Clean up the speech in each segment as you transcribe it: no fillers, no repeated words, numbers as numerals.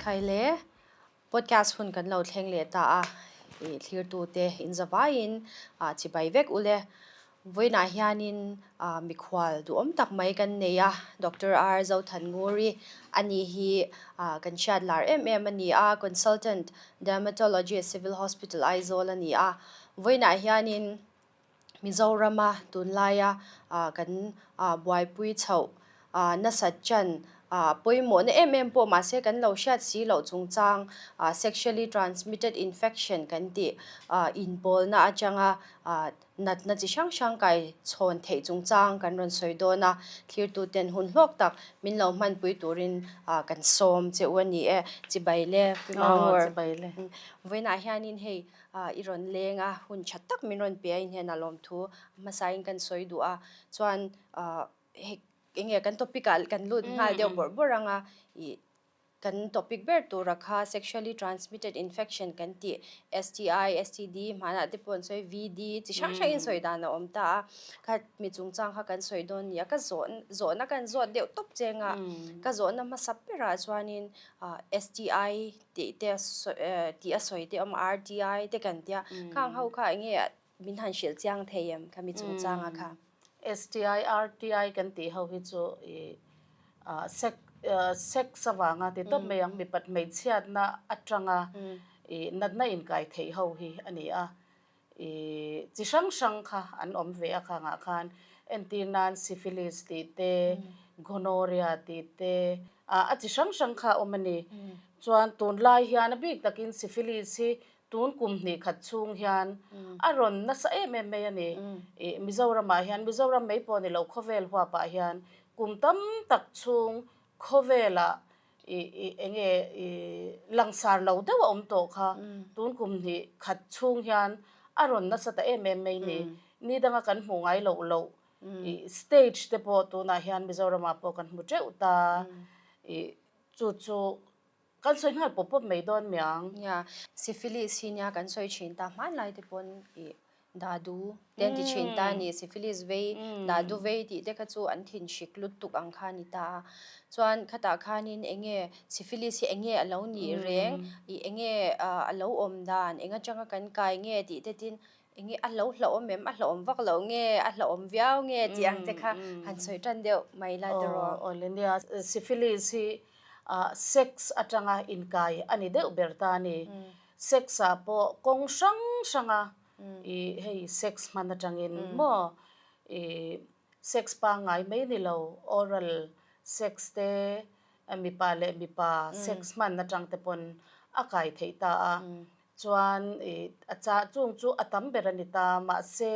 Khai le, podcast hun kan lo thleng leh ta a, i thlirtute inzavaiin chibai vek u le. Vawiinah hianin mikhual duhawm tak mai kan nei a, Doctor R Zothanguri a ni hi kan hriat lar em em a ni a, Consultant Dermatologist Civil Hospital Aizawl a ni a. Vawiinah hianin Mizorama tunlaia kan buaipui chhoh nasat chan pawimawhna em em pawh mahse kan lo hriat si loh chungchang sexually transmitted infection kan tih inpawlna atanga natna chi hrang hrang kai chhawn theih chungchang kan rawn sawi dawn a, thlirtuten hun hlawk tak min lo hmanpui turin kan sawm che u a ni e. Chibai le Pi Mangor. Vawiinah hianin hei I rawn leng a, hun tha tak min rawn pe a inhian a lawmthu hmasain kan sawi duh a, chuan hei enge kan topic ah kan lut nghal deuh bawrh bawrh ang a, ih kan topic ber tura kha sexually transmitted infection kan tih STI, STD hmanah te pawh an sawi VD chi hrang hrang in sawi dan a awm ta a, kha mi chungchang kha kan sawi dawn nia ka zawh zawhna kan zawt deuh tawp cheng a, ka zawhna hmasa berah chuanin STI tih te tih a sawi te awm a, RTI te kan tia, khang ho kha eng nge min han hrilh chiang thei em khami chungchang a kha? STI, RTI kan tih ho hi chu ih sex sex avanga ti tawp mai ang mipat hmeichhiatna atanga ih natna inkai theih ho hi a ni a. Ih chi hrang hrang kha an awm ve a khangah khan entir nan syphilis tih te, gonorrhea tih te, ah a chi hrang hrang kha a awm a ni. Chuan tunlai hian a bik takin syphilis hi tun kum hnih khat chhung hian a rawn nasa em em mai a ni. Ih Mizoramah hian Mizoram mai pawh ni lo khawvel huapah hian kum tam tak chhung khawvelah i i enge i langsar lo deuh a awm tawh kha tun kum hnih khat chhung hian a rawn nasa ta em em mai ni. Ni danga kan hmuh ngai loh loh i stage te pawh tunah hian Mizoramah pawh kan hmu teuh ta i chu chu kan sawi nghal pawp pawp mai dawn miang. Nia, syphilis hi nia kan sawi thin ta hmanlai te pawn i Dadu te an ti thin ta a ni, syphilis vei, dadu vei tih te kha chu an thin hrik lut tuk ang kha a ni ta a. Chuan khatah khanin eng nge syphilis hi eng nge a lo nih reng, ih eng nge a lo awm dan, eng atanga kan kai nge tih te tin eng nge a lo hlauhawm em, a hlauhawm vak loh nge, a hlauhawm viau nge tih ang te kha han sawi tan deuh mai la tiraw. Aw le nia, syphilis hi sex atanga inkai a ni deuh ber ta a ni. Sex ah pawh kawng hrang hranga i hei sex hman atangin maw i sex pangngai mai ni lo oral sex te mipa leh mipa sex hman atang te pawn a kai theih ta a chuan i a chah chung chu a tam ber a ni ta mahse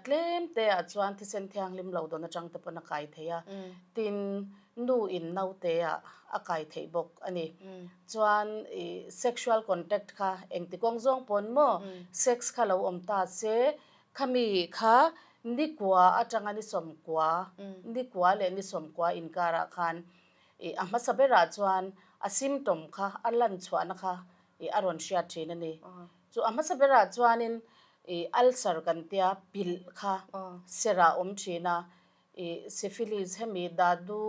tlem te ah chuan thisen thianghlim lo dawn atang te pawn a kai thei a tin nu in naute ah a kai theih bawk a ni. Chuan i sexual contact kha engti kawng zawng pawn maw sex kha lo awm ta se khami kha nikua atanga ni sawmkua nikua leh ni sawmkua inkarah khan i a hmasa berah chuan a symptom kha a lan chhuahna kha i a rawn hriat thin a ni. Chu a hmasa berah chuanin i ulcer kan tia pilh kha serah a awm thin a i syphilis hemi dadu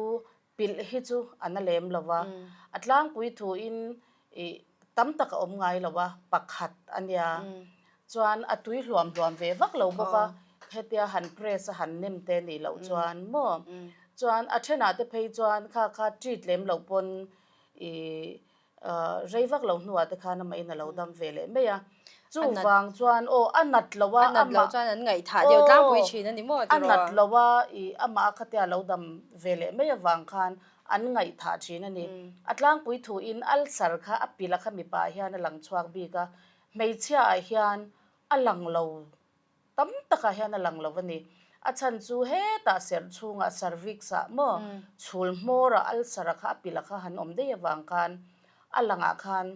Pilh hi chu a na lem lo va, a tlangpui thuin ih tam tak a awm ngai lo a, pakhat a nia. Chuan a tui hluam hluam ve vak lo bawk a, hetia han press a han nem te nih loh chuan maw. Chuan a thenah te phei chuan kha kha treat lem loh pawn ih Rei vak lo hnuah te khan amah in a lo dam ve leh mai a. Chuvang chuan aw a nat lo a. A nat loh chuan an ngaihthah deuh tlangpui thin a ni maw tiraw? A nat lo a i amah a khatia a lo dam ve leh mai avang khan an ngaihthah thin a ni. A tlangpui thu in ulcer kha a pilh a kha mipa ah hian a lang chhuak bik a, hmeichhia ah hian a lang lo Tam takah hian a lang lo a ni. A chhan chu hetah serh chhungah cervix ah maw chhul hmawrah ulcer a kha a pilh a kha han awm daih avang khan a langah khan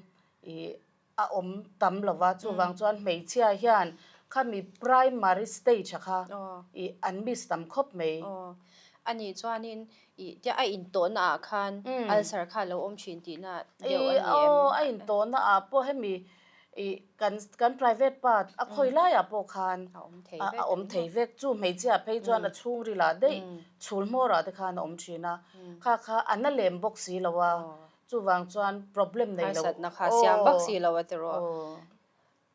ih a awm tam lo va, chuvang chuan hmeichhia hian khami primary stage a kha ih an miss tam khawp mai. Aw, a nih chuanin ih tia a intawhna ah khan ulcer kha a lo awm thin tihna deuh a ni em? Aw, a intawhna ah pawh hemi Ih kan kan private part a khawi laiah pawh khan a awm thei vek a awm thei vek chu hmeichhia phei chuan a chhungril ah daih chhul hmawr ah te khan a awm thin a kha kha a na lem bawk si lo a Chuvang chuan problem nei lo. Harsatna kha siam vak si lo a tiraw.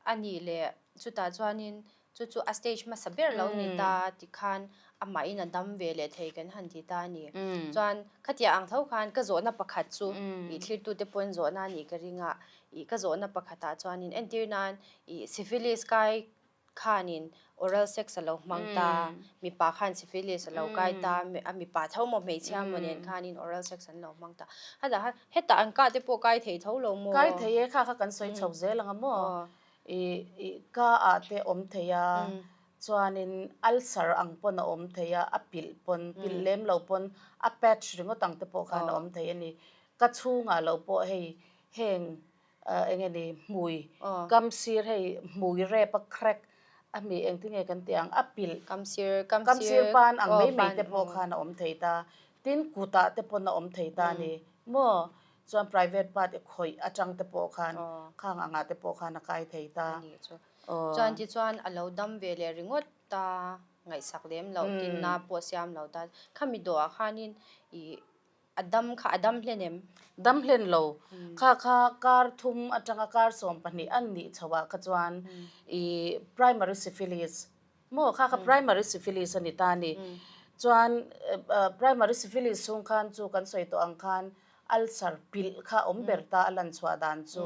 A nih leh chutah chuanin chu chu a stage hmasa ber lo ni ta tikhan amahin a dam ve leh thei kan han ti ta a ni. Chuan khatiang ang tho khan ka zawhna pakhat chu ih thlirtute pawn zawhna a nih ka ring a, ih ka zawhna pakhatah chuanin entir nan ih syphilis kai khanin oral sex a lo hmang ta, mipa khan syphilis a lo kai ta, a mipa tho maw hmeichhia maw nen khanin oral sex an lo hmang ta. Hetah khan hetah an kah te pawh kai thei tho lo maw? Kai thei e, kha kha kan sawi chho zel ang a maw? Ih ih ka ah te awm thei a, chuanin ulcer ang pawn a awm thei a, a pilh pawn, pilh lem lo pawn a patch ringawt ang te pawh khan a awm thei a ni. Ka chhungah lo pawh hei heng Eng nge ni hmui kam sir hei hmui rep a crack a mi engtin nge kan tih ang a pilh kam sir pan ang mai mai te pawh khan a awm thei ta tin kutah te pawn a awm thei ta a ni maw chuan private part i khawih atang te pawh khan khang angah te pawh khan a kai thei ta. Chuan tichuan a lo dam ve leh ringawt ta ngaihsak lem loh tinna pawh siam lo ta khami dawhah khanin ih A dam kha a dam hlen em? Dam hlen lo. Kha kha kar thum atanga kar 12 an nih chho ah kha chuan i primary syphilis maw kha kha primary syphilis a ni ta a ni. Chuan primary syphilis chhung khan chu kan sawi tawh ang khan ulcer pilh kha awm ber ta a lan chhuah dan chu.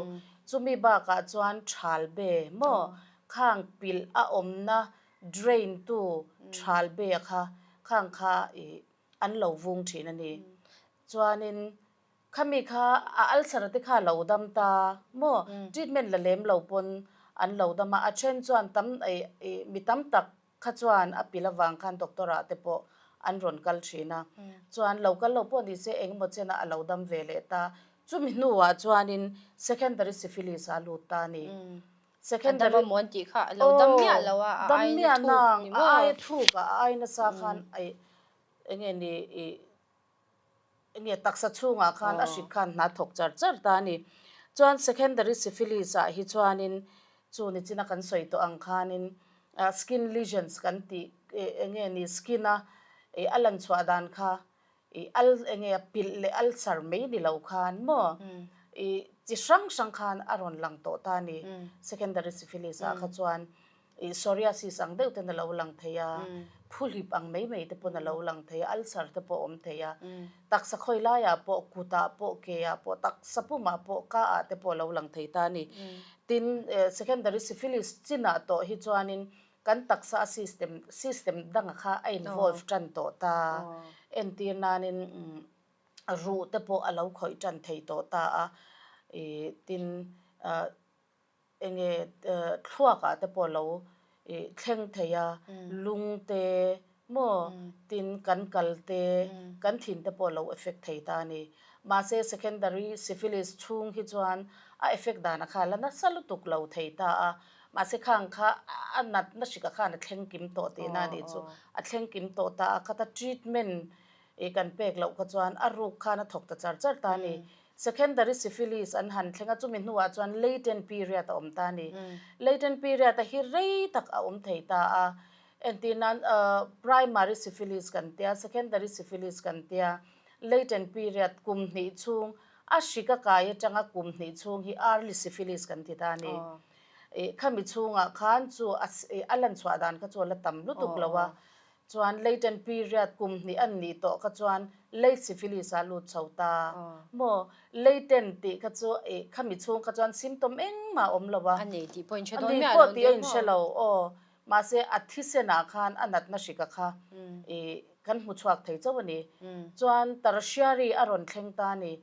Chumi bakah chuan thal be maw khang pilh a awmna drain tu thal be kha khang kha i an lo vung thin a ni. Chuanin khami kha a ulcer te kha a lo dam ta maw? Treatment la lem lo pawn an lo dam a, a then chuan tam ih mi tam tak kha chuan a pil avang khan doctor ah te pawh an rawn kal thin a. Chuan lo kal lo pawh ni se engemaw chenah a lo dam ve leh ta. Chumi hnuah chuanin secondary syphilis ah a lut ta a ni. Secondary. A dam a mawn tih kha a lo dam miah lo a, a aina thuk ni maw? A aia thuk a, a ai nasa khan eng nge ni ih eng nge taksa chhungah khan a hrik khan hna thawk char char ta a ni. Chuan secondary syphilis ah hi chuanin chu nichina kan sawi tawh ang khanin skin lesions kan tih eng nge ni skin a ih a lan chhuah dan kha ih al eng nge pilh leh ulcer mai ni lo khan maw ih chi hrang hrang khan a rawn lang tawh ta a ni. Secondary syphilis ah kha chuan Ih psoriasis ang deuh ten a lo lang thei a, phuhlip ang mai mai te pawn a lo lang thei a, ulcer te pawh a awm thei a, taksa khawi laiah pawh kutah pawh keah pawh taksa pumah pawh kaah te pawh a lo lang thei ta a ni. Tin, secondary syphilis chinah tawh hi chuanin kan taksa a system system danga kha a involve tan tawh ta, entir nanin ruh te pawh a lo khawih tan thei tawh ta a, ih tin Enge thluakah te pawh lo thleng thei a, lung te maw tin kan kal te kan thin te pawh lo effect thei ta a ni. Mahse secondary syphilis chhung hi chuan a effect dan a kha la nasa lutuk lo thei ta a, mahse khang kha a natna hrika khan a thleng kim tawh tihna a nih chu. A thleng kim tawh ta a, khata treatment kan pek loh kha chuan a ruk khan a thawk ta char char ta a ni. Secondary syphilis an han thleng a, chumi hnuah chuan latent period a awm ta a ni. Latent period a hi rei tak a awm thei ta a, entir nan primary syphilis kan tia, secondary syphilis kan tia, latent period kum hnih chhung, a hrik a kai atanga kum hnih chhung hi early syphilis kan ti ta a ni. Khami chhungah khan chu a lan chhuah dan kha chu a la tam lutuk lo a, Chuan latent period kum hnih an nih tawh kha chuan late syphilis ah lut chho ta maw? Latent tih kha chu ih khami chhung kha chuan symptom engmah a awm lo a. A nei tih pawh in hre dawn miah lo nia. Tih a in hre lo aw. Mahse a thisen ah khan a natna hrika kha ih kan hmu chhuak thei chauh a ni. Chuan tertiary a rawn thleng ta a ni.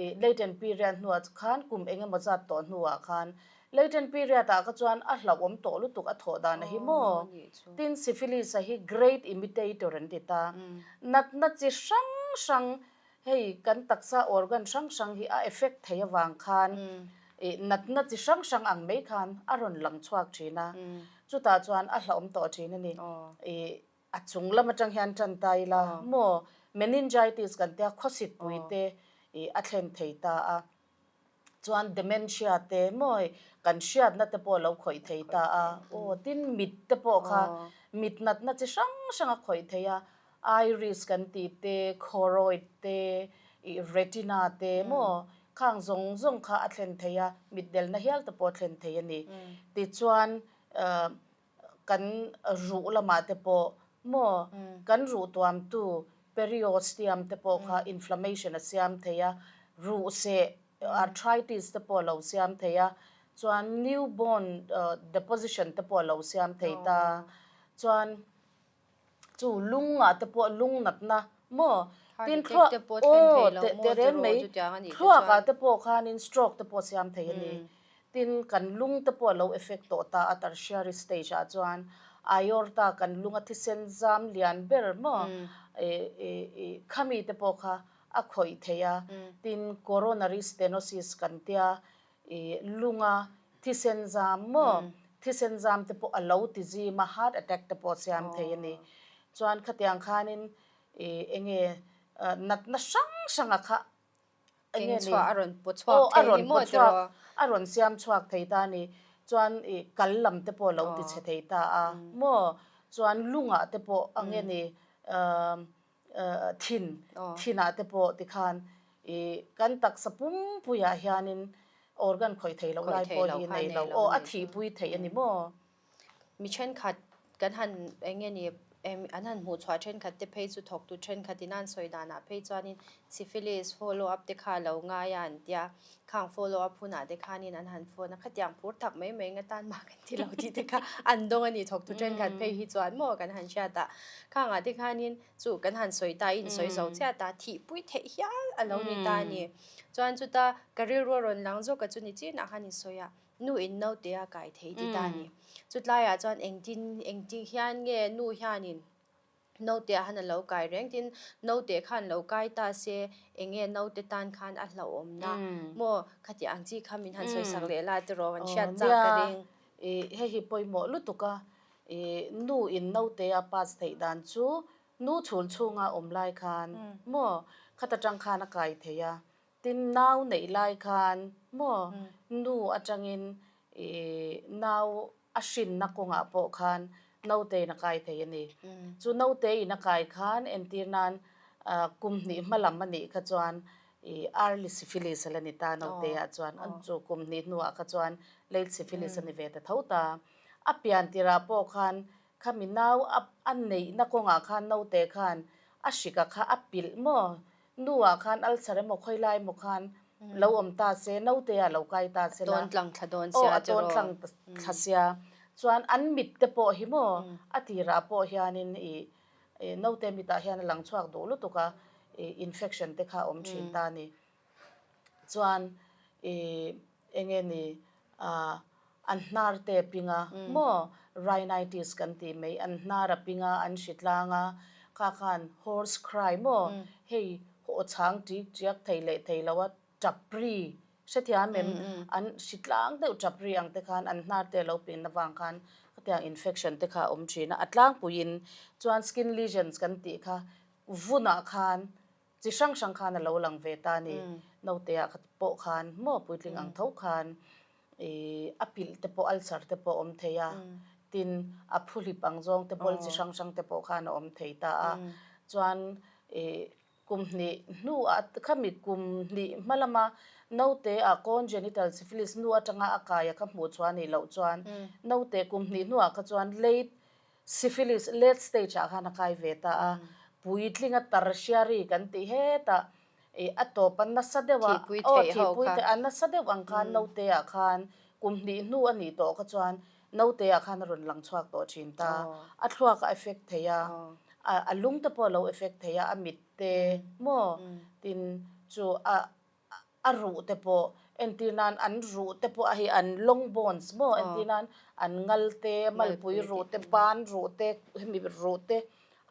Ih latent period hnuah khan kum eng emaw zat tawh hnuah khan latent period ah kha chuan a hlauhawm tawh lutuk a thawh dan a hi maw? Tin syphilis a hi great imitator an ti ta. Natna chi hrang hrang hei kan taksa organ hrang hrang hi a effect thei avang khan ih natna chi hrang hrang ang mai khan a rawn lang chhuak thin a. Chutah chuan a hlauhawm tawh thin a ni. Ih A chung lam atang hian tan ta ila maw meningitis kan tia khawsit pui te ih a thlen thei ta a, chuan dementia te maw hei kan hriatna te pawh a lo khawih thei ta a, aw tin mit te pawh kha mit natna chi hrang hrang a khawih thei a, iris kan tih te choroid te ih retina te maw. Khang zawng zawng kha a thlen thei a, mitdelna hial te pawh a thlen thei a ni. Tichuan kan ruh lamah te pawh maw kan ruh tuamtu periosteum te pawh kha inflammation a siam thei a, ruh seh arthritis te pawh a lo siam thei a, chuan new bone deposition te pawh a lo siam thei ta. Chuan chu lungah te pawh lung natna maw tin thluak aw teh reng mai thluakah te pawh khanin stroke te pawh siam thei a ni. Tin kan lung te pawh a lo effect tawh ta a tertiary stage ah chuan aorta kan lunga thisen zam lian ber maw khami te pawh kha a khawih thei a. Tin coronary stenosis kan tia I lunga thisen zam maw? Thisen zam te pawh a lo ti zim a, heart attack te pawh a siam thei a ni. Chuan khatiang khanin i enge natna hrang hranga kha enge ni? Chhuah a rawn paw chhuak thei ni maw tiraw? A rawn siam chhuak thei ta a ni. Chuan i kal lam te pawh a lo ti chhe thei ta a maw? Chuan lungah te pawh enge ni thin thinah te pawh tikhan ih kan taksa pumpuiah hianin organ khawih theih loh lai pawh hi nei lo aw a thihpui theih a ni maw? Mi thenkhat kan han eng nge ni an han hmuh chhuah thenkhat te phei chu thawktu thenkhatin an sawi danah phei chuanin syphilis follow up te kha a lo ngai a an tia khang follow up hunah te khanin an han phone a khatiang phur tak mai mai nga tan mah kan ti lo tih te kha an dawng a ni thawktu thenkhat phei hi chuan maw kan han hriat a khangah te khanin chu kan han sawi ta in sawi zo chiah ta thihpui theih hial a lo ni ta a ni chuan chuta ka rilru a rawn lang zawk a chu ni chinah khan in sawi a nu in naute a kai thei ti ta a ni chutlaiah chuan engtin engtin hian nge nu hianin Naute ah khan a lo kai reng tin naute khan lo kai ta se eng nge naute tan khan a hlauhawmna maw khati ang chi kha min han sawi sak leh la tiraw kan hriat chak ka ring. Ih hei hi pawimawh lutuk a, ih nu in naute a pass theih dan chu nu chhul chhunga awm lai khan maw khata tang khan a kai thei a, tin nau neih lai khan maw nu atangin ih nau A hrinna kawngah pawh khan naute in a kai thei a ni. Chu naute in a kai khan entir nan kum hnih hma lam a nih kha chuan ih early syphilis a la ni ta naute ah chuan chu kum hnih hnuah kha chuan late syphilis a ni ve ta tho ta. A pian tirah pawh khan khami nau a neihna kawngah khan naute khan a hrika kha a pilh maw Nu ah khan ulcer emaw khawi lai emaw khan lo awm ta se, naute ah lo kai ta se la. A tawn tlang thla dawn sia tiraw. Aw a tawn tlang thla sia. Chuan an mit te pawh hi maw a tirah pawh hianin ih naute mitah hian a lang chhuak duh lutuk a, ih infection te kha a awm thin ta a ni. Chuan ih eng nge ni ah an hnar te a ping a maw rhinitis kan tih mai an hnar a ping a an hri tlang a kha khan horse cry maw hei haw chhang ṭik ṭiak thei leh thei lo a ṭap ri hrethiam em an hri tlang deuh ṭap ri ang te khan an hnar te a lo pin avang khan khatiang infection te kha a awm ṭhin a a tlangpuiin chuan skin lesions kan tih kha vunah khan Chi hrang hrang khan a lo lang ve ta a ni. Naute ah pawh khan maw puitling ang tho khan ih a pilh te pawh ulcer te pawh a awm thei a, tin a phuhlip ang zawng te pawl chi hrang hrang te pawh khan a awm thei ta a. Chuan ih kum hnih hnuah khami kum hnih hma lama naute ah congenital syphilis nu atanga a kai a kha hmuh chhuah a nih loh chuan naute kum hnih hnuah kha chuan late Syphilis late stage ah khan a kai ve ta a, puitlinga tertiary kan tih hetah ih a tawp a nasa deuh a, aw thihpui theih a nasa deuh ang khan naute ah khan kum hnih hnu a nih tawh kha chuan naute ah khan a rawn lang chhuak tawh thin ta, a thluak a effect thei a, a lung te pawh a lo effect thei a, a mit te maw tin chu a A ruh te pawh entir nan an ruh te pawh a hei an long bones maw entir nan an ngal te malpui ruh te ban ruh te hemi ruh te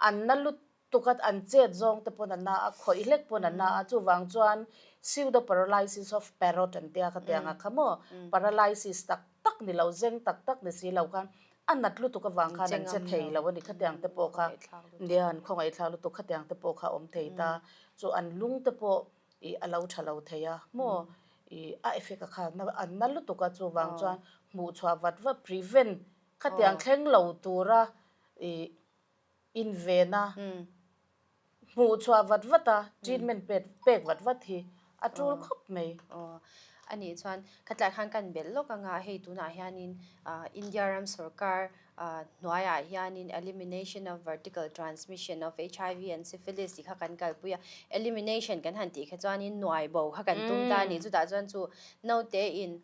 an na lutuk a an chet zawng te pawn a na a khawih hlek pawn a na a chuvang chuan pseudo paralysis of parrot an tia khatiang a kha maw paralysis tak tak ni lo zeng tak tak ni si lo khan a nat lutuk avang khan an che thei lo a ni khatiang te pawh kha nia an khawngaihthlak lutuk khatiang te pawh kha a awm thei ta chu an lung te pawh ih a lo tha lo thei a maw ih a effect a khan an na lutuk a chuvang chuan hmuh chhuah vat vat prevent khatiang thleng lo tura ih invena hmuh chhuah vat vat a treatment pek pek vat vat hi. a tul khawp mai. Aw, a nih chuan khatlai khan kan belh lawk anga hei tunah hianin India ram sorkar hnuaiah hianin Elimination of Vertical Transmission of HIV and Syphilis tih kha kan kalpui a, elimination kan han tih kha chuanin nuai bo kha kan tum ta a ni, chutah chuan chu naute in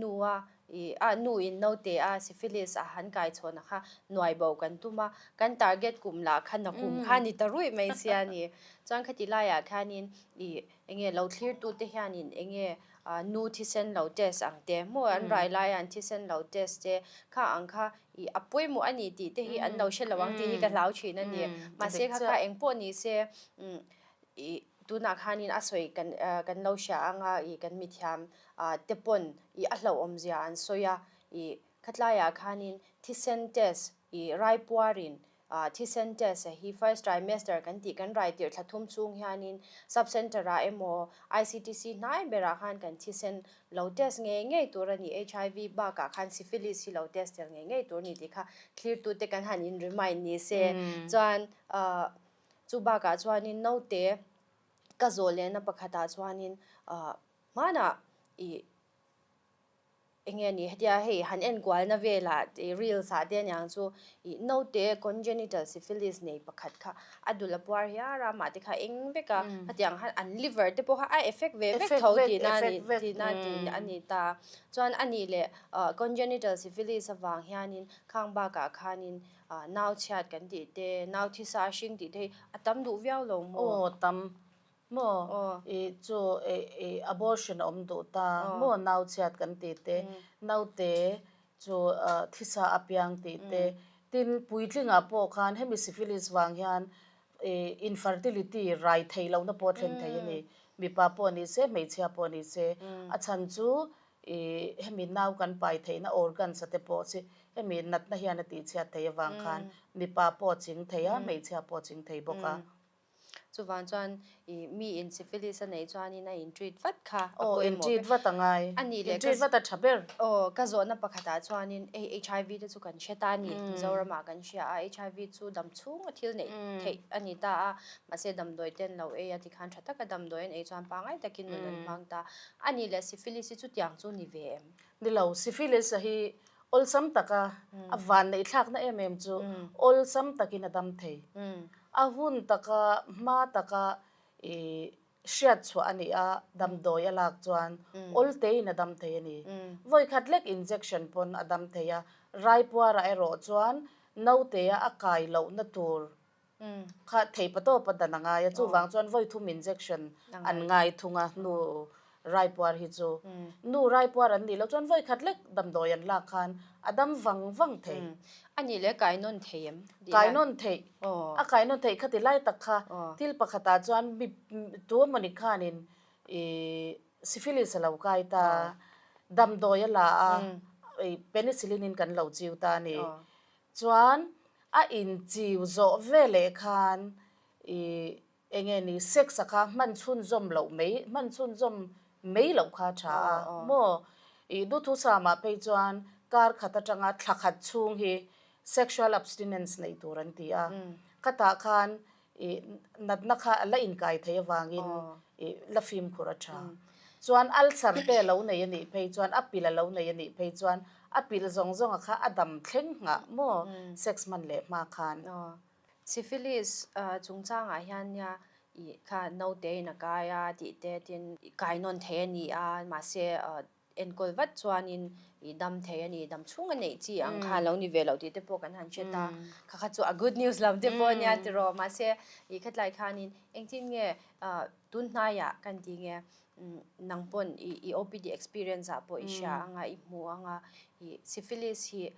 nu a Ih, a nu in naute a syphilis a han kai chhawn a kha nuai bo kan tum a, kan target kum lah kha na kum kha ni ta ruih mai sia ni. Chuan khati laiah khanin ih enge lo thlir tu te hianin enge nu thisen lo test ang te maw an rai laia an thisen lo test te kha ang kha ih a pawimawh a ni tih te hi an lo hre lo ang tih hi ka hlau thin a ni. Mahse kha kha eng pawh ni se Ih tunah khanin a sawi kan kan lo hria anga ih kan mithiam te pawn ih a hlauhawmzia an sawi a, ih khatlaiah khanin thisen test ih raipuarin thisen test hi first trimester kan tih kan rai tirh thla thum chhung hianin sub center ah emaw ICTC hnai berah khan kan thisen lo test ngei ngei tur a ni, HIV bakah khan syphilis hi lo test tel ngei ngei tur a ni tih kha thlirtute kan han in remind ni se chuan Chu bakah chuanin naute ka zawh lehna pakhatah chuanin ah hmanah ih eng nge ni hetia hei han enkualna velah ih reels ah te aniang chu ih naute congenital syphilis nei pakhat kha a dul a puar hiar a amah te kha eng vek a hetiang khan an liver te pawh kha a effect ve vek tho tihna a ni tihna a ni ta chuan a nih leh ah congenital syphilis avang hianin khang bakah khanin Nau chhiat kan tih te, nau thisa hring tih te hi a tam duh viau lo maw? Aw tam maw? I chu i abortion a awm duh ta maw? Nau chhiat kan tih te, naute chu thisa a piang tih te, tin puitlingah pawh khan hemi syphilis vang hian i infertility rai thei lohna pawh a thlen thei a ni. Mipa pawh ni se, hmeichhia pawh ni se, a chhan chu I hemi nau kan pai theihna organs a te pawh chi hemi natna hian a tihchhiat thei avang khan mipa pawh a ching thei a, hmeichhia pawh a ching thei bawk a. Chuvang chuan i mi in syphilis a neih chuanin a in treat vat kha a pawimawh ber. Aw in treat vat a ngai. A nih leh in treat vat a tha ber. Aw ka zawhna pakhatah chuanin hei HIV te chu kan hre ta a ni, Mizoramah kan hria a, HIV chu dam chhunga thil neih theih a ni ta a, mahse damdawi te an lo ei a tikhan tha taka damdawi an ei chuan pangngai takin nun an hmang ta. A nih leh syphilis hi chutiang chu ni ve em? Ni lo, syphilis a hi awlsam taka a van neih thlakna em em chu awlsam takin a dam thei. A hun taka hma taka i hriat chhuah a nih a, damdawi a lak chuan awltein a dam thei a ni. Vawikhat lek injection pawn a dam thei a, raipuarah erawh chuan nautea a kai lohna tur Kha thei pa tawp a dan a ngai a, chuvang chuan vawi thum injection an ngai thung a, nu raipuar hi chu. Nu raipuar an nih loh chuan vawi khat lek damdawi an lak khan a dam vang vang thei. A nih leh kai nawn thei em? Kai nawn theih. A kai nawn theih kha ti lai tak kha thil pakhatah chuan mi tu emawni khanin ih syphilis a lo kai ta, damdawi a la a, penicillin in kan lo chiu ta a ni. Chuan a inchiu zawh veleh khan ih eng nge ni sex a kha hman chhunzawm loh mai hman chhunzawm mai loh kha a tha a maw? Ih duhthusam ah phei chuan kar khat atanga thla khat chhung hi sexual abstinence neih tur an ti a, khatah khan ih natna kha a la inkai thei avangin ih la fimkhur a tha. Chuan ulcer te a lo nei a nih phei chuan a pilh a lo nei a nih phei chuan a pilh zawng zawng a kha a dam thleng nghah maw sex hman leh hma khan. Syphilis chungchangah hian nia ih kha naute in a kai a tih te tin kai nawn thei a ni a mahse Enkawl vat chuanin i dam thei a ni, dam chhung a neih chi ang kha lo ni ve loh tih te pawh kan han hre ta. Kha kha chu a good news lam te pawh a nia tiraw. Mahse, i khatlai khanin engtin nge tun hnaiah kan ti nge nang pawn i OPD experience ah pawh i hria ang a, i hmu ang a, i syphilis hi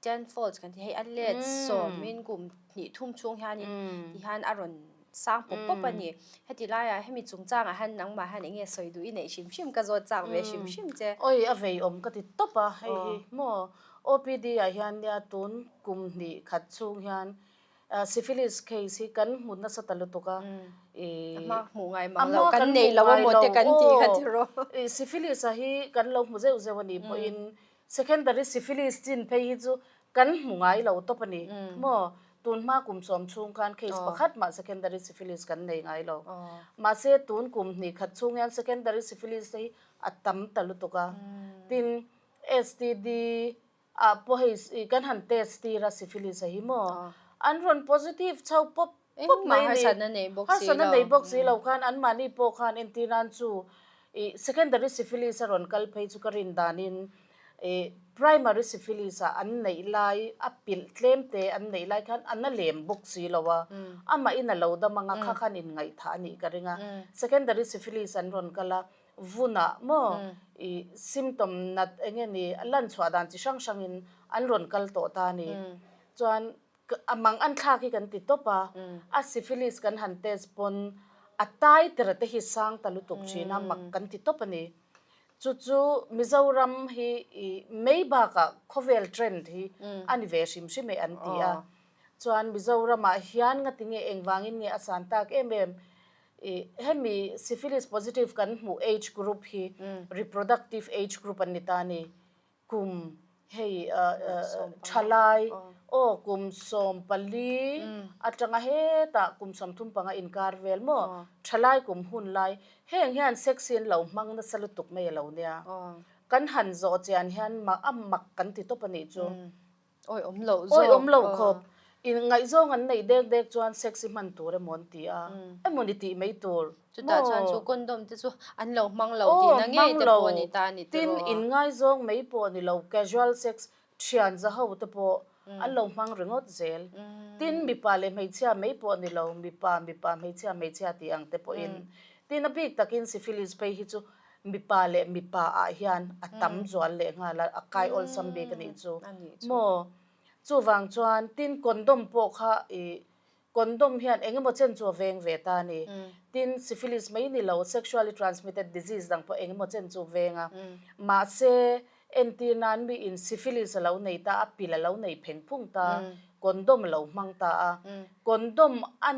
Ten folds kan ti hei a let sawmin kum hnih thum chhung hianin ti hian a rawn sang pawp pawp a ni. Heti laiah hemi chungchangah hian nangmah hian eng nge sawi duh i neih hrim hrim ka zawt chak ve hrim hrim che. Oi a vei awm ka ti tawp a hei hi maw OPD ah hian nia tun kum hnih khat chhung hian Syphilis case hi kan hmu nasa ta lutuk a i A hma hmuh ngai mang loh kan nei lo a maw te kan ti kha tiraw. Syphilis ah hi kan lo hmu zeuh zeuh a nih pawhin Secondary syphilis chin phei hi chu kan hmu ngai lo tawp a ni maw? Tunhma kum 10 chhung khan case pakhat mah secondary syphilis kan nei ngai lo. Mahse tun kum hnih khat chhung hian secondary syphilis te hi a tam ta lutuk a. Tin, STD ah pawh hei kan han test tir a syphilis a hi maw? An rawn positive chho pawp pawp mai a ni. Harsatna nei bawk si lo. Harsatna nei bawk si lo khan anmahni pawh khan entir nan chu ih secondary syphilis a rawn kal phei chu ka rin danin ih primary syphilis ah an neih lai a pilh tlem te an neih lai khan an a lem bawk si lo a, amahin a lo dam ang a kha khan inngaihthah a nih ka ring a. Secondary syphilis an rawn kal a, vunah maw ih symptom nat eng nge ni a lan chhuah dan chi hrang hrangin an rawn kal tawh ta a ni. Chuan a mang an thlak hi kan ti tawp a, a syphilis kan han test pawn a tai tera te hi sang ta lutuk thin a, mak kan ti tawp a ni. Chu chu Mizoram hi ih mai bakah khawvel trend hi a ni ve hrim hrim e an ti a. Chuan Mizoramah hian ngatinge engvangin nge a san tak em em Ih hemi syphilis positive kan hmuh age group hi reproductive age group an ni ta a ni. Kum hei thalai aw kum 14 atanga hetah kum 35 inkar vel maw thalai kum hun lai heng hian sex hi an lo hmang nasa lutuk mai a lo nia. Kan han zawh chian hian a mak kan ti tawp a nih chu. Awi awm loh zawk. Awi awm loh khawp. In ngaihzawng an neih dek dek chuan sex hi hman tur emaw an ti a, emaw ni tih mai tur. Chutah chuan chu condom te chu an lo hmang lo tihna ngei te pawh a ni ta a ni tiraw. Tin, in ngaizawng mai pawh ni lo, casual sex thian za ho te pawh an lo hmang ringawt zel. Tin, mipa leh hmeichhia mai pawh ni lo, mipa mipa hmeichhia hmeichhia tih ang te pawhin. Tin, a bik takin syphilis phei hi chu Mipa leh mipa ah hian a tam zual leh nghal a, a kai awlsam bik a nih chu maw? Chuvang chuan tin condom pawh kha ih condom hian eng emaw chen chu a veng ve ta a ni. Tin syphilis mai ni lo sexually transmitted disease dang pawh eng emaw chen chu a veng a. Mahse entir nan mi in syphilis a lo nei ta a, pil a lo nei pheng phung ta, condom a lo hmang ta a, condom a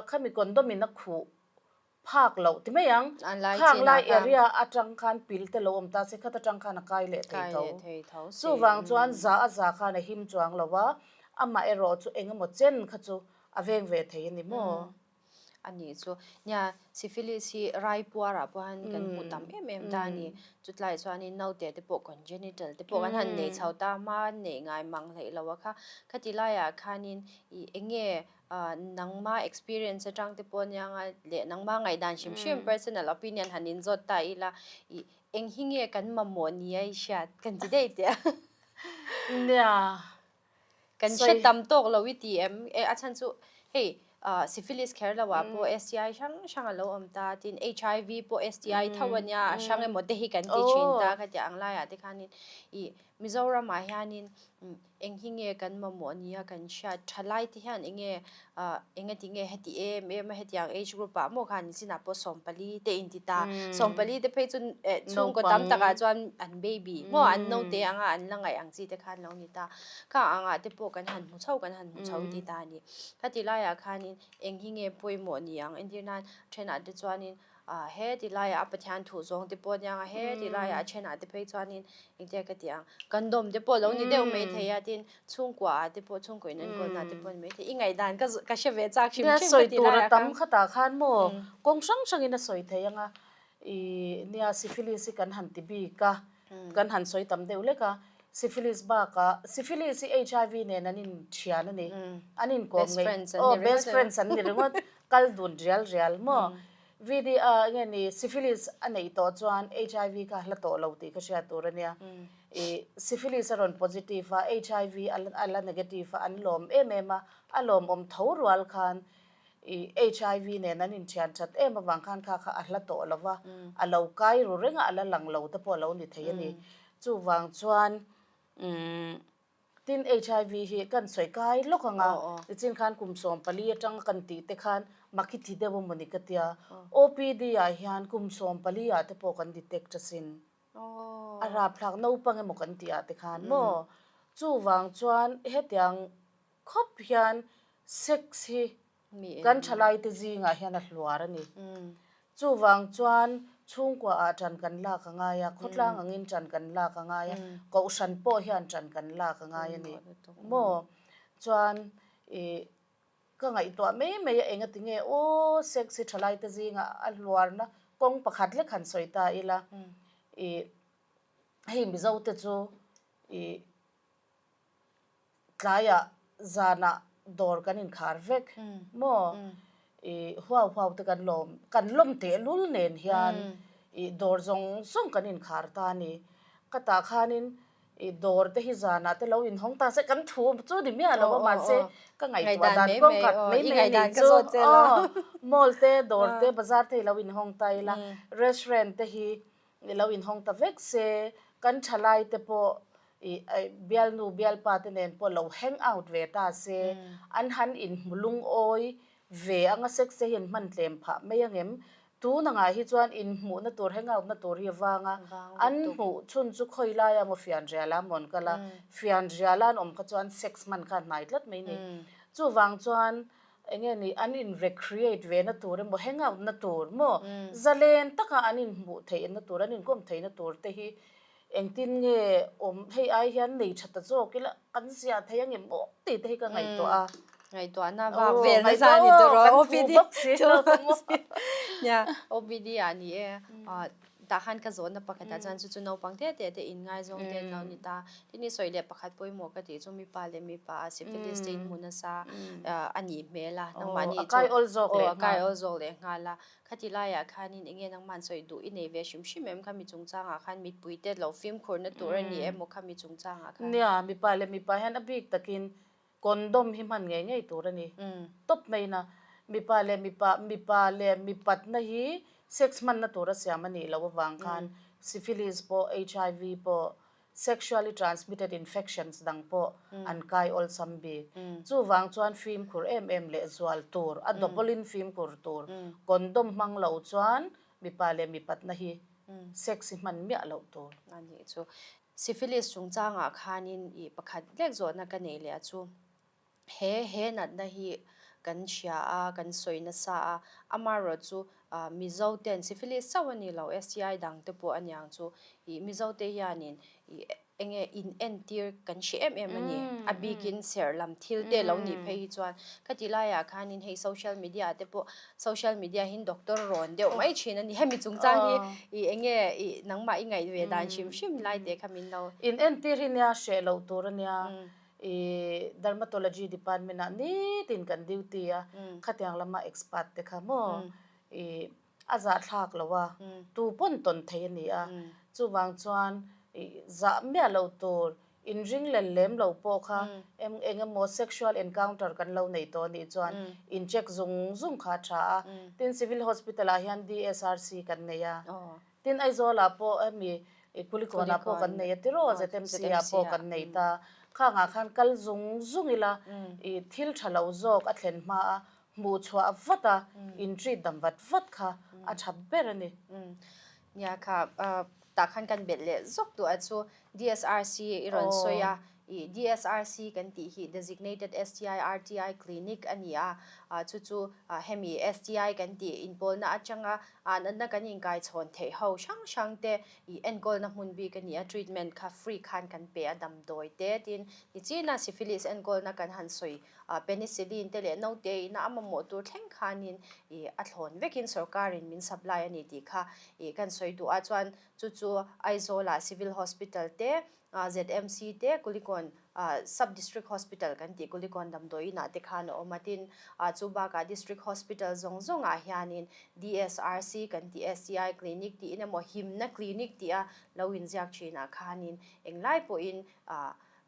khami condom in a khuh phak loh ti mai ang. Khang lai area atang khan pil te lo awm ta se khat atang khan a kai leh thei tho. Chuvang chuan za a za khan a him chuang lo a, amah erawh chu eng emaw chen kha chu a veng ve thei a ni maw? A nih chu. Nia, syphilis hi raipuar ah pawh hian kan hmu tam em em ta a ni. Chutlai chuanin naute te pawh congenital te pawh kan han nei chho ta hma neih ngai mang hleih lo a kha. Khati laiah khanin ih eng nge Nangma experience atang te pawh ania nga leh nangma ngaihdan hrim hrim personal opinion han inzawt ta ila ih eng hi nge kan mamawh ni a i hriat kan ti daih teh a. Nia. Kan hre tam tawk lo i ti em? E a chhan chu hei syphilis kher lo ah pawh STI hrang hrang a lo awm ta tin HIV pawh STI tho ania a hrang emaw te hi kan ti thin ta khatiang ang laiah te khanin ih Mizoram ah hianin Eng hi nge kan mamawh nia kan hriat tha lai te hian eng nge ah eng ati nge heti em em a hetiang age group ah maw khan chinah pawh 14 te inti ta 14 te phei chu eh chhungkaw tam takah chuan an baby maw an naute anga an la ngaih ang chi te khan lo ni ta kha angah te pawh kan han hmu chho kan han hmu chho ti ta a ni khati laiah khanin eng hi nge pawimawh ni ang entir nan thenah te chuanin Ah he ti laiah a Pathian thuh zawng te pawh aniang a, he ti laiah a thenah te phei chuanin engtia ka tih ang, condom te pawh lo ni deuh mai thei a, tin chhungkua ah te pawh chhungkaw in enkawl na te pawh ni mai thei, i ngaihdan ka ka hre ve chak hrim hrim ka ti laiah khan. Nia sawi tur a tam khatah khan maw kawng hrang hrangin a sawi thei ang a, ih nia syphilis hi kan han ti bik a, kan han sawi tam deuh lek a, syphilis bakah syphilis hi HIV nen an inthian a ni, an inkawm ngei, aw best friends an ni ringawt, kal dun rial rial maw. VD a nge ni syphilis a neih tawh chuan HIV kha hla tawh lo tih ka hriat tur a nia. I syphilis a rawn positive a, HIV a la negative a, an lawm em em a, a lawmawm tho rual khan i HIV nen an inthian that em avang khan kha kha a hla tawh lo va, a lo kai ru reng a, a la lang lo te pawh a lo ni thei a ni. Chuvang chuan umm. Tin, HIV hi kan sawi kai lawk ang a, nichin khan kum 14 atanga kan tih te khan mak i ti deuh a mawni ka tia. OPD ah hian kum 14 ah te pawh kan detect asin. A rapthlak naupang emaw kan tih ah te khan maw? Chuvang chuan hetiang khawp hian sex hi Kan thalaite zingah hian a hluar a ni. Chuvang chuan chhungkuaah ṭan kan lak a ngai a, khawtlang angin ṭan kan lak a ngai a, kohhran pawh hian ṭan kan lak a ngai a ni maw? Chuan Ih ka ngaihtuah mai mai a engati nge aw sex hi thalai te zingah a hluarna kawng pakhat lek han sawi ta ila ih hei Mizo te chu ih tlaiah zanah dawr kan inkhar vek maw ih huau huau te kan lawm kan lawm tehlul nen hian ih dawr zawng zawng kan inkhar ta a ni. Ka tah khanin ih dawr te hi zanah te lo inhawng ta se kan thu chu ni miah lo a mahse ka ngaihtuah dan kawng khat mai mai a nih chu aw mall te dawr te bazar te hi lo inhawng ta ila restaurant te hi i lo inhawng ta vek se kan thalai te pawh ih bialnu bialpa te nen pawh lo hang out ve ta se an han inhmu lungawi ve anga sex te hian hman tlem phah mai angem Tun angah hi chuan inhmuhna tur hangout na tur hi a vang a, an hmuh chhun chu khawi laia maw fianriala a mawn kal a, fianriala an awm kha chuan sex hman kha a hnai tlat mai ni. Chuvang chuan eng nge ni an in recreate ve na tur emaw hangout na tur maw zalen taka an inhmuh theihna tur an inkawm theihna tur te hi engtin nge awm hei ai hian nei tha ta zawk ila kan ziah thei ang em aw tih te hi ka ngaihtuah a. Ngaihtuahna vak vel nasa a ni tur aw OPD nia OPD ah ni e tah khan ka zawhna pakhatah chuan chu chu naupang te te te inngaizawng te an lo ni ta tin i sawi leh pakhat pawimawh ka tih chu mipa leh mipa ah syphilis te inhmu nasa a nih hmel a nangmahni chu aw a kai awl zawk leh nghal a Khati laiah khanin enge nangman sawi duh i nei ve hrim hrim em khami chungchangah khan mipuite lo fimkhurna tur a ni emaw khami chungchangah khan? Nia, mipa leh mipa hian a bik takin condom hi hman ngei ngei tur a ni. Tawp mai na, mipa leh mipa, mipa leh mipatna hi sex hmanna tur a siam a nih loh avang khan syphilis pawh, HIV pawh, Sexually transmitted infections dang pawh an kai awlsam bik. Chuvang chuan fimkhur em em leh zual tur, a double in fimkhur tur. Condom hmang lo chuan mipa leh mipatna hi sex hi hman miah loh tur. A nih chu. Syphilis chungchangah khanin i pakhat lek zawhna ka nei leh a chu. He he natna hi kan hria a, kan sawi nasa a, amaherawh chu Mizo ten syphilis chauh a ni lo, STI dang te pawh a niang chu, ih Mizo te hianin ih enge in entir kan hre em em a ni, a bikin serh lam thil te lo nih phei hi chuan khati laiah khanin hei social media te pawh social media hian doctor rawn deuh mai thin a ni, hemi chungchang hi ih enge ih nangmah i ngaih ve dan hrim hrim lai te kha min lo. In entir hi nia hreh loh tur a nia, I dermatology department ah nitin kan duty a, khatiang lama expert te kha maw i a zahthlak lo a, tu pawn tawn thei a ni a, chuvang chuan i zah miah lo tur inring lel lem lo pawh kha eng eng emaw sexual encounter kan lo nei tawh anih chuan in check zung zung kha a tha a, tin civil hospital ah hian DSRC kan nei a. Tin, Aizawlah pawh hemi Kulikawnah pawh kan nei a tiraw, ZMC ah pawh kan nei ta. Khangah khan kal zung zung ila i thil tha lo zawk a thlen hma a, hmuh chhuah vat a, in treat dam vat vat kha a tha ber a ni. Nia kha, tah khan kan belh leh zawk duh a chu DSRC i rawn sawi a, Ih DSRC kan tih hi Designated STI RTI Clinic a ni a, chu chu hemi STI kan tih inpawlna atanga natna kan inkaichhawn theih ho hrang hrang te ih enkawlna hmun bik a ni a, treatment kha free khan kan pe a damdawi te tin nichina syphilis enkawlna kan han sawi penicillin te leh naute ina a mamawh tur thleng khanin ih a thlawn vekin sorkarin min supply a ni tih kha ih kan sawi duh a, chuan chu chu Aizawlah Civil Hospital te ZMC te Kulikawn Sub District Hospital kan tih Kulikawn damdawi inah te khan a awm a, tin chu bakah District Hospital zawng zawngah hianin DSRC kan tih STI Clinic tiin emaw Himna Clinic tih a lo inziak thinah khanin englai pawhin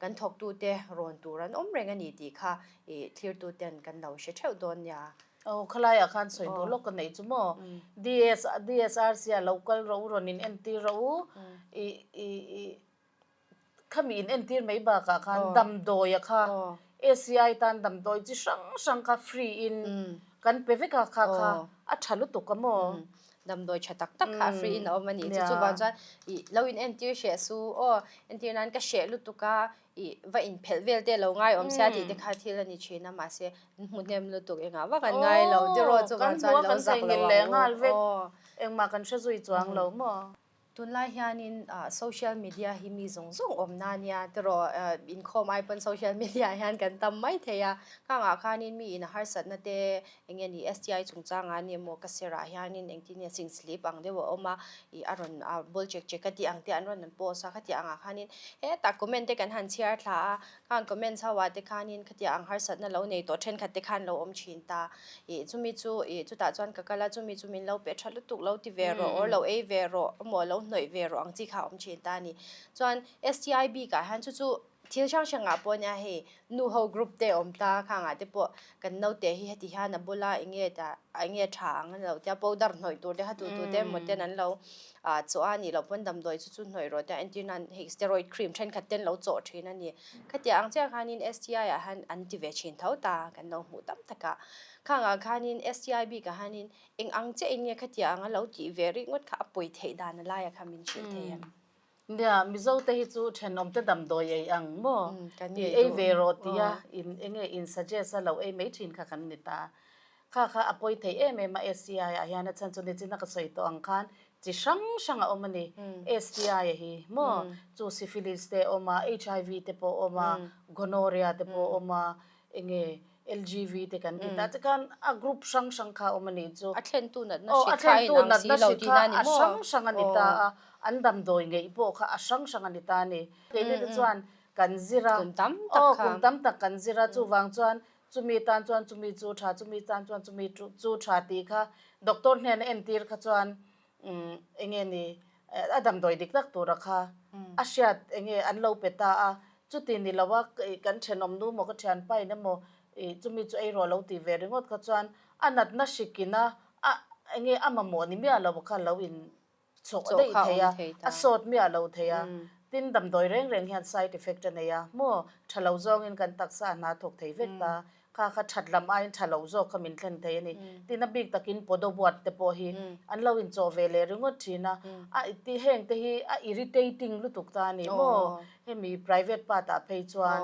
kan thawktute rawn tur an awm reng a ni tih kha thlirtuten kan lo hre theuh dawn nia. Aw khalaiah khan sawi duh lawk ka neih chu maw DS DSRC ah lo kal rawh u rawn in entir rawh u i i i khami in entir mai bakah khan damdawi a kha ACI tan damdawi chi hrang hrang kha free in kan pe vek a kha kha a tha lutuk a maw. Damdawi tha tak tak kha a free in a awm a nih chu chuvang chuan i lo in entir hreh su aw entir nan ka hreh lutuk a I va inphelh vel te lo ngai awm sia tih te kha thil a ni thin a, mahse an hmu hnem lutuk engah vak an ngai lo tiraw chuvang chuan lo zak lo ang u. Engmah kan hre zui chuang lo maw? Tunlai hianin social media hi mi zawng zawng awmna a nia tiraw inkhawm ai pawn social media ah hian kan tam mai thei a, khangah khanin mi in a harsatna te eng nge ni STI chungchangah a ni emaw ka serah hianin engtin nge sing slip ang deuh a awm a ih a rawn a bawl chek chek a tih ang te an rawn an post a khatiang angah khanin hetah comment te kan han chhiar thla a khang comments ho ah te khanin khatiang ang harsatna lo nei tawh thenkhat te khan lo awm thin ta. Ih chumi chu ih chutah chuan ka kal a, chumi chu min lo pe tha lutuk lo ti ve rawh or lo ei ve rawh emaw lo hnawih ve rawh ang chi kha a awm thin ta a ni. Chuan STI bikah hian chu chu thil hrang hrangah pawh nia hei nu ho group te a awm ta khangah te pawh kan naute hi heti hian a bula eng nge ta eng nge tha ang a ni lo tia powder hnawih tur te kha tu tu te emaw ten an lo ah chawh a nih loh pawn damdawi chu chu hnawih rawh tia entir nan hei steroid cream thenkhat ten lo chawh thin a ni. Khatiang ang chiah khanin STI ah hian an ti ve thin tho ta, kan lo hmuh tam tak a. Khangah khanin STI bikah hianin eng ang chiah in nge khatiang anga lo tih ve ringawt kha a pawi theih dan a laia kha min hrilh thei em? Nia, Mizo te hi chu thenawm te damdawi ei ang maw? I ei ve rawh tia in eng nge in suggest a lo ei mai thin kha kan ni ta. Kha kha a pawi thei em em a STI ah hian a chhan chu nichin a ka sawi tawh ang khan chi hrang hrang a awm a ni. STI a hi maw chu syphilis te a awm a, HIV te pawh a awm a, gonorrhea te pawh a awm a, enge LGV te kan ti ta tikhan a group hrang hrang kha a awm a nih chu. A thlentu natna hri kha a inang si lo tihna a ni maw? A hrang hrang a ni ta a, an damdawi ngeih pawh kha a hrang hrang a ni ta a ni. Keini te chuan kan zir a, Kum tam tak kha. Kum tam tak kan zir a, chuvang chuan Chumi tan chuan chumi chu tha, chumi tan chuan chumi chu tha tih kha doctor hnena entir kha chuan eng nge ni a damdawi dik tak tura kha a hriat eng nge an lo pe ta a, chuti ni lo a kan thenawm nu maw ka thianpa in emaw chumi chu ei rawh lo tih ve ringawt kha chuan a natna hrikin a eng nge a mamawh ni miah lo kha lo in chawh daih thei a, a sawt miah lo thei a, tin damdawi reng reng hian side effect a nei a, maw tha lo zawngin kan taksa a hna thawk thei vek ta, kha kha that lam aiin tha lo zawk kha min thlen thei a ni, tin a bik takin podobuat te pawh hi an lo inchawh ve leh ringawt thin a, a ti heng te hi a irritating lutuk ta a ni maw, hemi private part ah phei chuan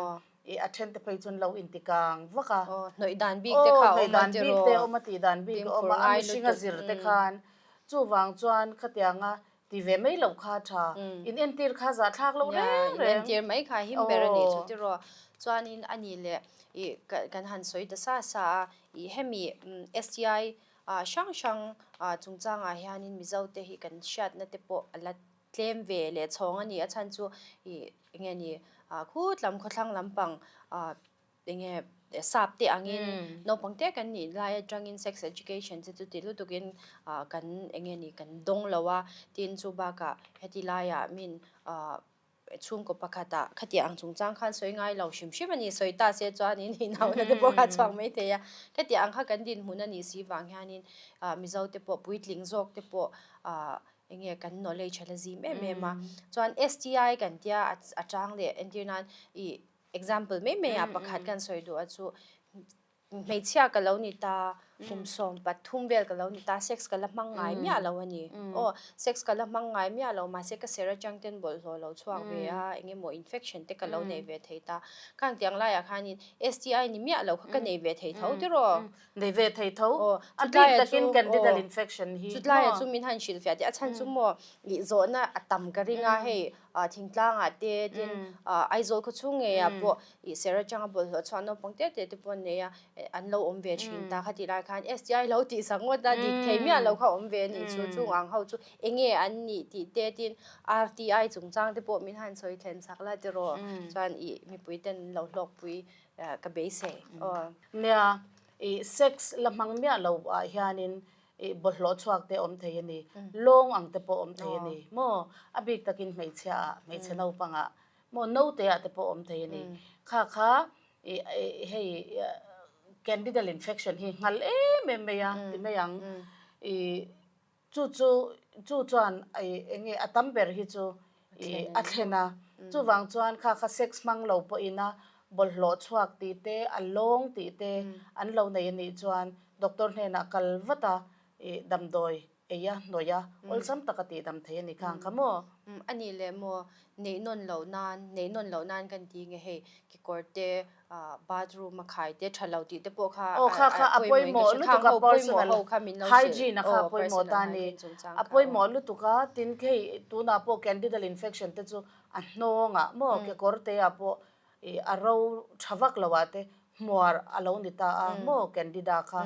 ih a then te phei chuan lo inti kang vak a, hnawih dan bik te kha a awm a tiraw, hnawih dan bik te a awm a tih dan bik a awm a, a mihring a zir te khan Chuvang chuan khatianga ti ve mai loh kha tha. In entir kha zahthlak loh reng reng. In entir mai kha him ber a nih chu tiraw. Chuanin a nih leh ih kan han sawi ta sa sa a, ih hemi STI hrang hrang chungchangah hianin Mizote hi kan hriatna te pawh a la tlem ve leh chhawng a ni. A chhan chu ih enge ni khutlam khawthlang lampang Enge sap te angin naupang te kan nih lai atangin sex education che chu ti lutukin kan enge ni kan dawng lo a, tin chu bakah heti laiah min chhungkaw pakhatah khatiang ang chungchang khan sawi ngai lo hrim hrim a ni, sawi ta se chuanin inauhna te pawh kha a chhuak mai thei a, khatiang ang kha kan dinhmun a nih si vang hianin Mizo te pawh puitling zawk te pawh enge kan knowledge a la zim em em a, chuan STI kan tia a chang leh entir nan ih Example mai mai ah pakhat kan sawi duh a chu hmeichhia ka lo ni ta kum 13 vel ka lo ni ta sex ka la hmang ngai miah lo a ni. Aw sex ka la hmang ngai miah lo mahse ka ser atang ten bawlhhlawh lo chhuak ve a eng emaw infection te ka lo nei ve thei ta. Khang tiang laiah khanin STI ni miah lo kha ka nei ve thei tho tiraw? Nei ve thei tho. A bik takin candidal infection hi maw? Chutlaia chu min han hrilhfiah teh a chhan chu maw ih zawhna a tam ka ring a hei Thingtlangah te tin Aizawl khaw chhung ngeiah pawh ih ser atanga bawlhhlawh chhuah naupang te te te pawh an nei a, an lo awm ve thin ta kha tih lai khan STI lo tih sak ngawt a dik thei miah lo kha awm ve a nih chu chung ang ho chu eng nge an nih tih te tin RTI chungchang te pawh min han sawi thlen sak la tiraw chuan ih mipui ten an lo hlawkpui ka beisei aw. Nia ih sex la hmang miah lo ah hianin Ih bawlhhlawh chhuak te awm thei a ni, lawng ang te pawh awm thei a ni maw? A bik takin hmeichhia ah, hmeichhe naupang ah maw naute ah te pawh awm thei a ni. Kha kha ih hei candidal infection hi nghal em em mai a ti mai ang. Ih chu chu chu chuan ih eng nge a tam ber hi chu ih a thlen a. Chuvang chuan kha kha sex hmang lo pawhin a bawlhhlawh chhuak tih te, a lawng tih te an lo nei a nih chuan Doctor hnenah kal vat a, ih damdawi Ei a, hnawih a, awlsam taka tihdam thei a ni kha ang kha maw? Umm a nih leh maw, neih nawn loh nan, neih nawn loh nan kan ti nge hei, kekawr te, bathroom a khai te tha lo tih te pawh kha a pawimawh in ka hria, khang ho pawimawh ho kha min lo hrilh, aw personal hygiene chungchang kha. A pawimawh lutuk a, tin hei tunah pawh candidal infection te chu a hnawngah maw kekawr te ah pawh ih a ro tha vak lo ah te hmuar a lo ni ta a maw candida kha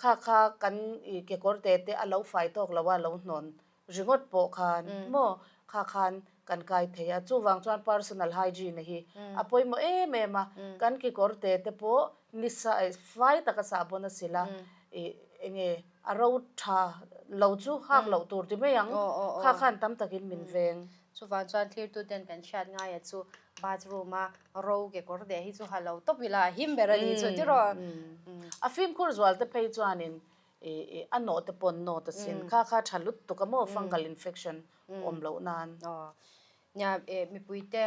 kha kha kan ih kekawr te te a lo fai tawk lo a lo hnawn ringawt pawh khan maw kha khan kan kai thei a chuvang chuan personal hygiene hi a pawimawh em em a kan kekawr te te pawh ni sa fai taka sahbawn a sil a ih eng nge a ro tha lo chu hak loh tur ti mai ang kha khan tam takin min veng. Chuvang chuan thlirtuten kan hriat ngaia chu bathroom a ro kekawr deh hi chu ha lo tawp ila a him ber a ni chu tiraw. A fimkhur zual te phei chuanin a nawh te pawn nawt a sin. Kha kha tha lut tuk a maw fungal infection awm loh nan. Nia mipui te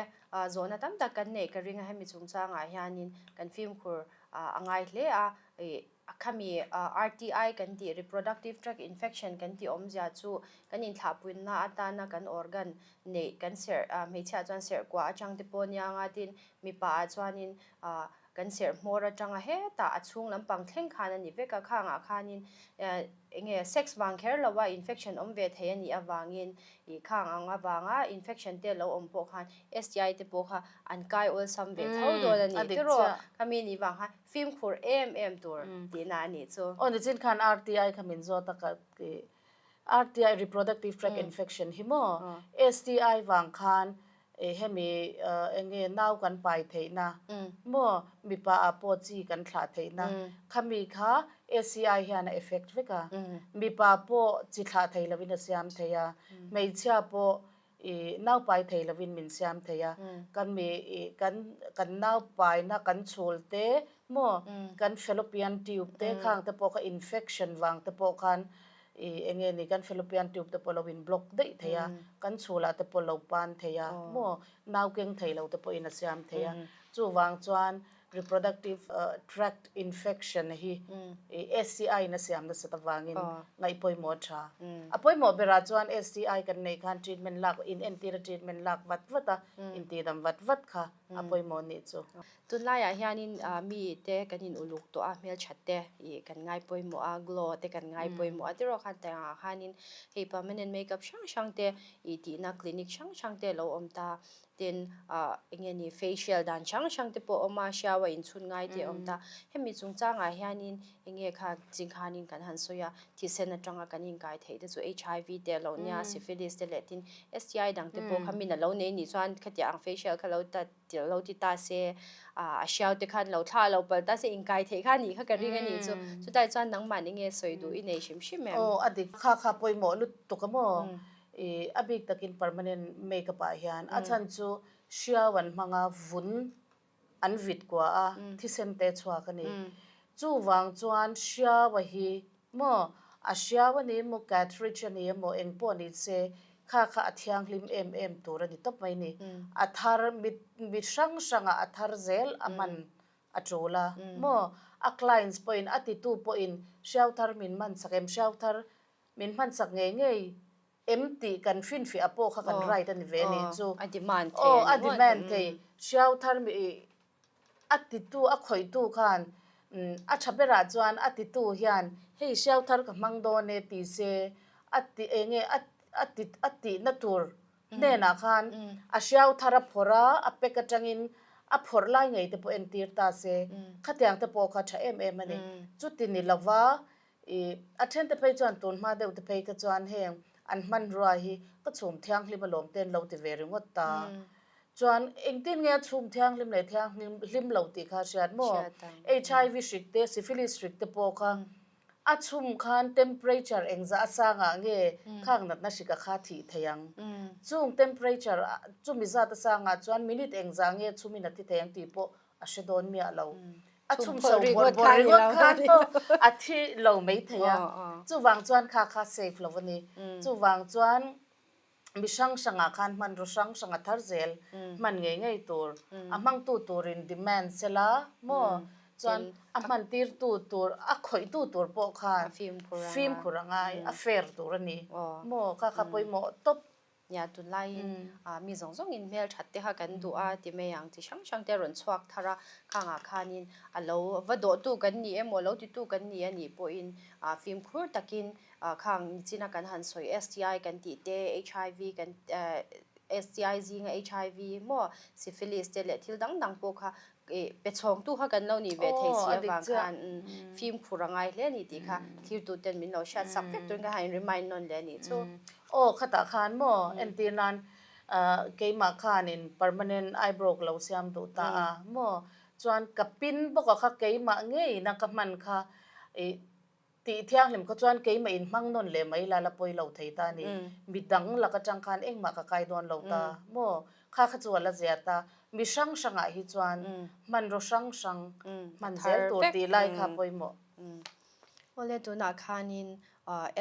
zawhna tam tak kan neih ka ring a hemi chungchangah hianin kan fimkhur a ngai hle a. A khami RTI kan tih Reproductive Tract Infection kan tih awmzia chu kan inthlahpuinna atana kan organ neih kan serh hmeichhia chuan serh kua atang te pawh nia anga tin mipa ah chuanin kan serh hmawr atanga hetah a chhung lampang thleng khan a ni vek a khangah khanin enge sex vang kher lo a infection awm ve thei a nih avangin ih khang ang avanga infection te lo awm pawh khan STI te pawh kha an kai awlsam ve tho dawn a ni tiraw khami nih vang khan Fimkhur em em tur tihna a nih chu. Aw nichin khan RTI kha min zawt a ka ti. RTI Reproductive Tract Infection hi maw STI vang khan hemi eng nge nau kan pai theihna maw mipa ah pawh chi kan thlah theihna khami kha SCI hian a effect vek a. Mipa pawh chi thlah thei lovin a siam thei a, hmeichhia pawh I naupai thei lovin min siam thei a, kan mi i kan kan naupaina kan chhul te maw kan fallopian tube te khang te pawh kha infection vang te pawh khan i eng nge ni kan fallopian tube te pawh lo in block daih thei a, kan chhulah te pawh lo pan thei a maw nau keng thei lo te pawhin a siam thei a, chuvang chuan Reproductive tract infection hi STI in a siam nasat avangin ngaih pawimawh a tha. A pawimawh berah chuan STI kan neih khan treatment lak, in entira treatment lak vat vat a, intihdam vat vat kha a pawimawh nih chu. Tunlaiah hianin mi te kan in uluk tawh a, hmelthat te ih kan ngai pawimawh a, glow te kan ngai pawimawh a, tiraw khan tengah khanin hei permanent makeup hrang hrang te ih tihna clinic hrang hrang te a lo awm ta. Tin, ah eng nge ni facial dan hrang hrang te pawh a awm a, hriau a inchhun ngai te a awm ta. Hemi chungchangah hianin eng nge kha chingkhanin kan han sawi a, thisen atanga kan inkai theih te chu HIV te a lo nia, syphilis te leh tin STI dang te pawh kha min a lo nei nih chuan khatiang ang facial kha lo ta lo ti ta se, ah a hriau te khan lo thla lo palh ta se inkai theih kha anih kha ka ring a nih chu. Chutlai chuan nangmah eng nge sawi duh i nei hrim hrim em? Aw a dik kha kha pawimawh lutuk a maw? I a bik takin permanent makeup ah hian a chhan chu hriau an hmang a, vun an vit kua a, thisen te chhuak a ni. Chuvang chuan hriau a hi maw a hriau a ni emaw cartridge a ni emaw eng pawh ni se kha kha a thianghlim em em tur a ni tawp mai ni. A thar mit mit hrang hrangah a thar zel a hman a tul a maw a clients pawhin a titu pawhin hriau thar min man chak em hriau thar Min hmansak ngei ngei em tih kan finfiah pawh kha kan right a ni ve nih chu. A demand thei a ni ngawt. Aw a demand thei. Hriau thar mi a titu a khawihtu khan a tha berah chuan a titu hian hei hriau thar ka hmang dawn e ti se a ti eng nge a ti a tihna tur hnenah khan a hriau thar a phawrh a, a pack atangin a phawrh lai ngei te pawh entir ta se khatiang te pawh kha tha em em a ni. Chuti ni lova I a then te phei chuan tun hma deuh te phei kha chuan heng an hmanrua hi ka chhum thianghlim alawm te an lo ti ve ringawt ta. Chuan engtin nge a chhum thianghlim leh thianghlim hlim lo tih kha a hriat maw? HIV hrik te, syphilis hrik te pawh kha a chhum khan temperature engzah a sangah nge khang natna hrika kha thih thei ang. Chung temperature chumi zat a sangah chuan minute engzah nge chhumin a thi thei ang tih pawh a hre dawn miah lo. A chhum so bawrh bawrh ringawt khan a thi lo mai thei a. Chuvang chuan kha kha safe lo a ni. Chuvang chuan mi hrang hrangah khan hmanraw hrang hrang a thar zel hman ngei ngei tur. A hmangtu turin demand sela maw? Chuan a hman tirtu tur, a khawihtu tur pawh khan fimkhur a ngai, a fair tur a ni. Maw kha kha pawimawh tawp. Nia, tunlaiin mi zawng zawngin hmelthat te kha kan duh a ti mai ang chi hrang hrang te a rawn chhuak thar a, khangah khanin a lo va dawhtu kan ni emaw, lo titu kan ni a nih pawhin fimkhur takin khang nichina kan han sawi STI kan tih te, HIV kan STI zinga HIV maw, syphilis te leh thil dang dang pawh kha pe chhawngtu kha kan lo nih ve thei si avang khan fimkhur a ngai hle a ni tih kha thirtu ten min lo hriat sak vek turin ka han in remind nawn leh a nih chu. Aw khatah khan maw entir nan keimah khanin permanent eyebrow ka lo siam duh ta a maw chuan ka pin bawk a kha keimah ngeiin a ka hman kha ih Tih thianghlim kha chuan keimah in hmang nawn leh mai la la pawi lo thei ta a ni. Mi dang lak atang khan engmah ka kai dawn lo ta maw? Kha kha chu a la zia ta. Mi hrang hrangah hi chuan hmanraw hrang hrang hman zel tur tih lai kha pawimawh. Awle tunah khanin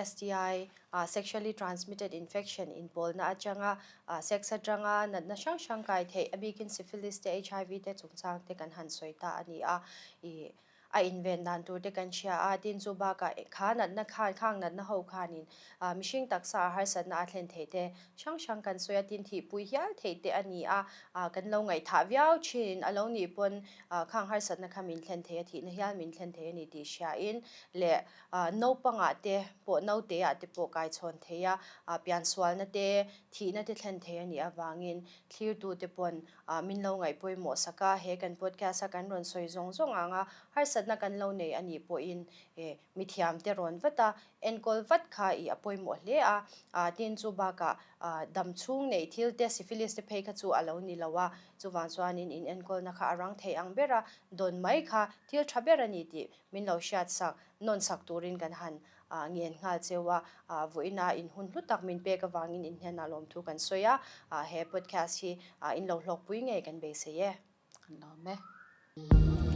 STI, Sexually Transmitted Infection, inpawlna atanga sex atanga natna hrang hrang kai theih a bikin syphilis te HIV te chungchang te kan han sawi ta a ni a. Ih A inven dan tur te kan hria a, tin chu bakah kha natna khan, khang natna ho khanin mihring taksa a harsatna a thlen theih te hrang hrang kan sawi a, tin thihpui hial theih te a ni a, kan lo ngaihthah viau thin a lo nih pawn khang harsatna kha min thlen thei a, thihna hial min thlen thei a ni tih hriain leh naupangah te pawh nauteah te pawh kaichhawn thei a, piansualna te thihna te thlen thei a nih avangin thlirtute pawn Min lo ngaih pawimawh sak a, he kan podcast a kan rawn sawi zawng zawng ang a, harsatna kan lo nei a nih pawhin eh mithiam te rawn vat a, enkawl vat kha ih a pawimawh hle a, ah tin chu bakah ah dam chhung neih thil te syphilis te phei kha chu a lo ni lo a, chuvang chuanin in enkawlna kha a rang thei ang ber a, dawn mai kha thil tha ber a ni tih min lo hriat sak nawn sak turin kan han ngen nghal cheu a, vawiina in hun hlu tak min pek avangin in hnenah lawmthu kan sawi a, he podcast hi in lo hlawkpui ngei kan beisei e. Kan lawm e.